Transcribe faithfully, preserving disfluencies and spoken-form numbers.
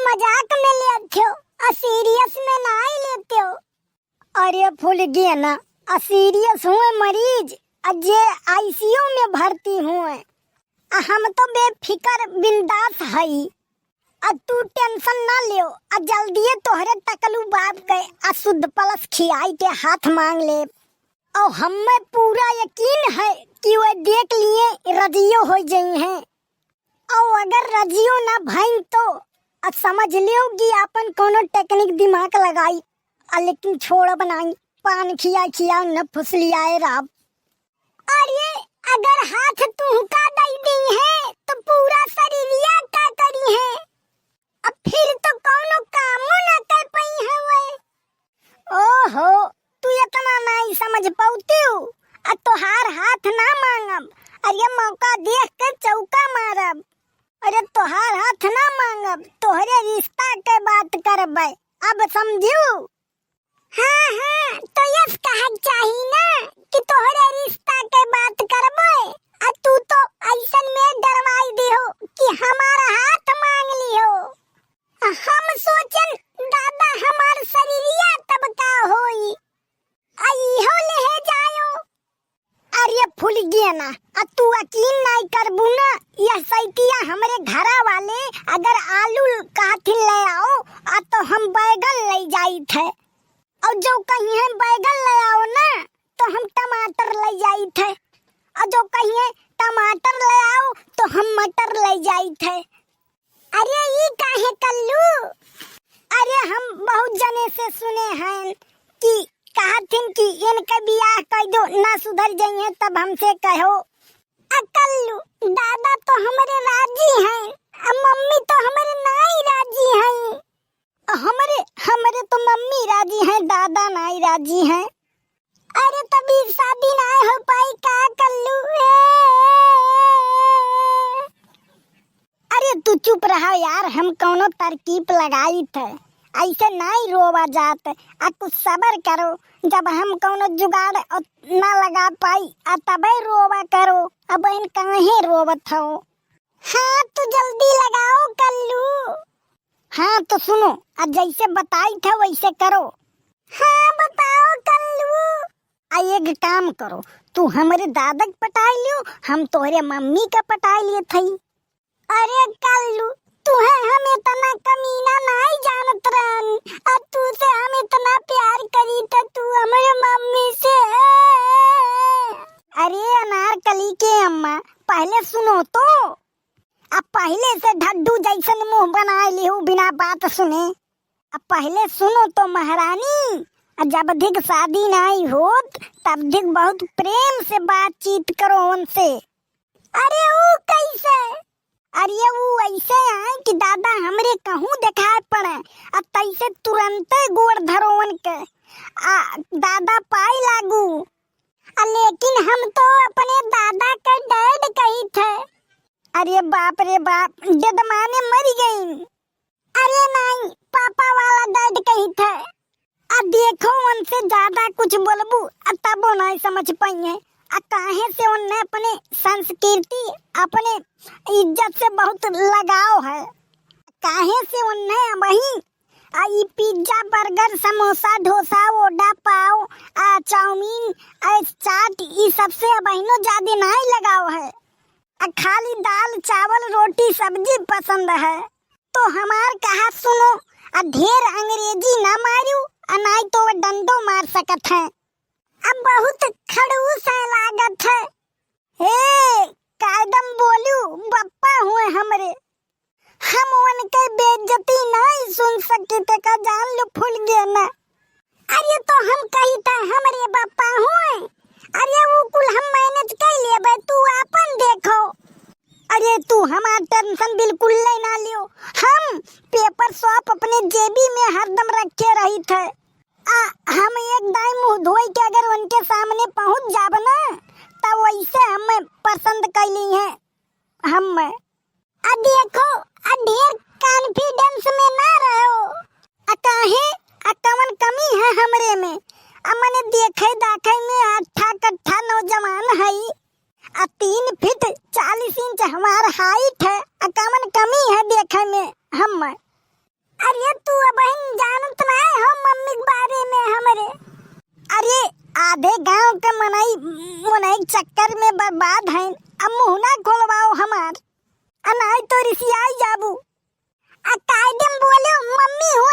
मजाक में लेत हो, आ serious में नाहीं लेत हो। अरे फुलगेना, आ serious हुए मरीज, आ जे ICU में भर्ती हुए, आ हम तो बेफिकर बिंदास हई। आ तू tension ना लेओ, आ जल्दिए तोहरे टकलू बाप के आ शुद्ध पलस खियाई के हाथ मांग ले। और हमें पूरा यकीन है कि वे देख लिए रजियो हो जइहैं। और अगर रजियो ना भइन तो आ समझ लियो कि आपन कौनो technique दिमाग लगाई, आ लेकिन छोड़ब नाई, पान खिया खिया न फुसलियाए राब। अरे अगर हाथ तुहका दई दी है तो पूरा शरीरिया का करी है, अब फिर तो कौनो कामो ना कर पाई है वे। ओहो, तू इतना नाई समझ पौतिउ। आ तोहार हाथ ना मांगब, अरे मौका देख के चौका मारब। अरे तोहार हाथ ना मांगब, तोहरे रिश्ता के बात करबे। अब समझिउ? हाँ, हाँ, तो यस कहक चाही ना कि तोहरे रिश्ता के बात करबे। आ तू तो ऐसन में डरवाई दिहो कि हमार हाथ मांग लिहो। हम सोचन, दादा, हमार शरीरिया तब का होई? आ इहो लेहे जायो। अरे फुलगेना, आ तू यकीन नाई करबू ना, यह सैतिया हमरे घरा वाले अगर आलू कहथिन ले आओ, आ तो हम बैगन ले जाइत है। और जो कहिहैं बैगन ले आओ ना, तो हम टमाटर ले जाइत है। और जो कहिहैं टमाटर ले आओ, तो हम मटर ले जाइत है। अरे ई काहे कल्लू? अरे हम बहुत जने से सुने हैं कि कहथिन कि इनके बियाह कर दो, ना सुधर जाइए तब हमसे कहो। आ कल्लू, दादा तो हमरे राजी हैं, आ मम्मी तो हमरे नाई राजी हैं। हमरे, हमरे तो मम्मी राजी हैं, दादा नाई राजी हैं। अरे तभी शादी नाई हो पाई का कल्लू? ए, अरे तू चुप रहा यार, हम कौनो तरकीब लगाई थे, ऐसे नाई रोवा जात। आ कुछ सबर करो, जब हम कौनो जुगाड़ अ, ना लगा पाई, आ तबे रोवा करो। अब इन काहे रोवत हो? हाँ, तू जल्दी लगाओ कल्लू। हाँ, तो सुनो, आ जैसे बताई था वैसे करो। हाँ, बताओ कल्लू। आ एक काम करो, तू हमरे दादा के पटाई लियो, हम तोहरे मम्मी के पटाई लिए थई। अरे कल्लू, तुहे हम इतना कमीना नाई जानत रहन, आ तू से हम इतना प्यार करी त तू हमरे मम्मी से। अरे अनारकली के अम्मा, पहले सुनो तो। अब पहिले से ढड्डू जैसन मुंह बनाए लिहू बिना बात सुने। अब पहिले सुनो तो महारानी, जब धिक शादी नाई होत, तब धिक बहुत प्रेम से बातचीत करो उनसे। अरे ऊ कैसे? अरे ऊ ऐसे आए कि दादा हमरे कहूँ देखाए पड़े, आ तैसे तुरंते गोड़ धरो उनके, आ दादा पाए लागू। आ लेकिन हम तो अपने दादा के dad कही थे। अरे बाप रे बाप, जद माने मरी गईन। अरे नाई, पापा वाला dad कही थे। आ देखो, उनसे ज्यादा कुछ बोलबू, आ तबो नाई समझ पाइए। आ काहे से उनने अपने संस्कृति, अपने इज्जत से बहुत लगाव है। काहे से उनने अबही आ ई pizza, burger, समोसा, ढोसा, वड़ा पाव, आ चाउमीन, आ चाट, ई सबसे अबहिनो ज्यादे नाई लगाव है। आ खाली दाल, चावल, रोटी, सब्जी पसंद है। तो हमार कहा सुनो, आ ढेर अंग्रेजी ना मारू, आ नाई तो वो डंडो मार सकत है। अब बहुत खड़ूस है लागत है। हे, कायदम बोलू, बप्पा हुए हमरे। हम उनके बेइज्जती नाई सुन सकी थे का, जान लो फूल गया ना। अरे तो हम कही था हमरे बप्पा हुए। अरे वो कुल हम manage कर लेबे, तू आपन देखो। अरे तू हमार tension बिल्कुल ले ना लियो। हम paper shop अपने जेबी में हरदम रखे रही थे। आ, हम एक दाई मुंह धोई के अगर उनके सामने पहुंच जाब ना, तब वैसे हमें पसंद कैली हैं। हम आ देखो, आ ढेर confidence में ना रहो। आ काहे? आ कवन कमी है हमरे में? आ मने देखे दाखे में अट्ठा कट्ठा नौजवान हई। आ तीन फीट चालीस इंच हमार height है। आ कवन कमी है देखे में हम? अरे तू अबहिन जानत नाहीं हो मम्मी के बारे में हमरे। अरे आधे गांव के मनई, मनई के चक्कर में बर्बाद हैं। अब मुंह ना खोलवाओ हमार, आ नाहीं तो रिसियाई जाबू। आ कायदे में बोले मम्मी हो